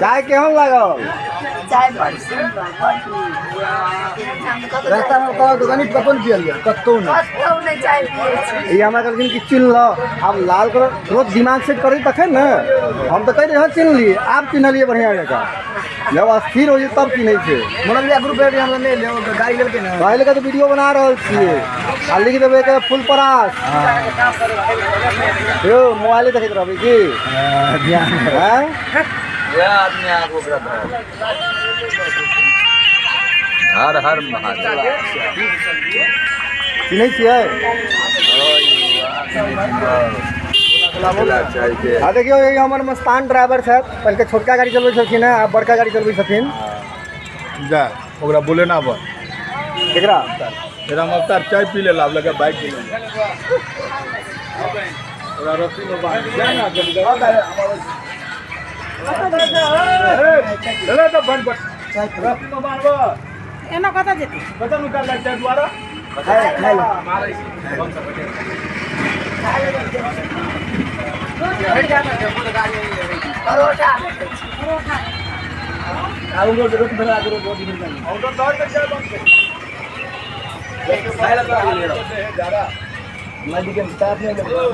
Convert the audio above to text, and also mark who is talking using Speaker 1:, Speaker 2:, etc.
Speaker 1: चाय केहन लागल?
Speaker 2: चाय बड़ सुन्दर, बड़ नीक।
Speaker 3: रास्तामे कतौ दोकानी कतौ नहि पियलियै, कतौ नहि।
Speaker 2: कतौ नहि चाय पियै छी।
Speaker 1: ई हमरा कहलखिन कि चिन्ह लऽ। आब लाल कलर रोज दिमाग सेट करी तखन ने। हम तऽ कहि रही, हँ चिन्हलियै, आब चिन्हलियै बढ़िआँ जकाँ। जब अस्थिर होइ छै तब चिन्है छै।
Speaker 3: मनोज भैया ग्रुप पे हमरा नहि ले, गाड़ी लेलकै ने।
Speaker 1: पहिले तऽ वीडियो बना रहल छियै आ लिख देबै एकर फुल परास। यौ मोबाइले देखैत रहबै की?
Speaker 3: ध्यान।
Speaker 1: आँय?
Speaker 4: वएह आदमी आगू ओकरा धरल। हर हर महादेव।
Speaker 1: चिन्है छियै? आ देखियौ, ई हमर मस्तान ड्राइवर छथि। पहिले छोटका गाड़ी चलबै छलखिन हेँ, आब बड़का गाड़ी चलबै छथिन।
Speaker 5: जा ओकरा बोले ना बन।
Speaker 1: केकरा?
Speaker 5: राम अवतार चाय पी ले, लाभ लगा बाइक पी ले, ओकरा रस्सी में बांध जा ना कभी। चले तो बन बन रस्सी में बांधबो।
Speaker 6: एना कतऽ जेतै?
Speaker 5: कतऽ नुकाल लागि चाय द्वारा?
Speaker 2: परोठा भेटै छै।
Speaker 5: ऑर्डर दऽ के चाय बन।
Speaker 3: नदी के साथ में।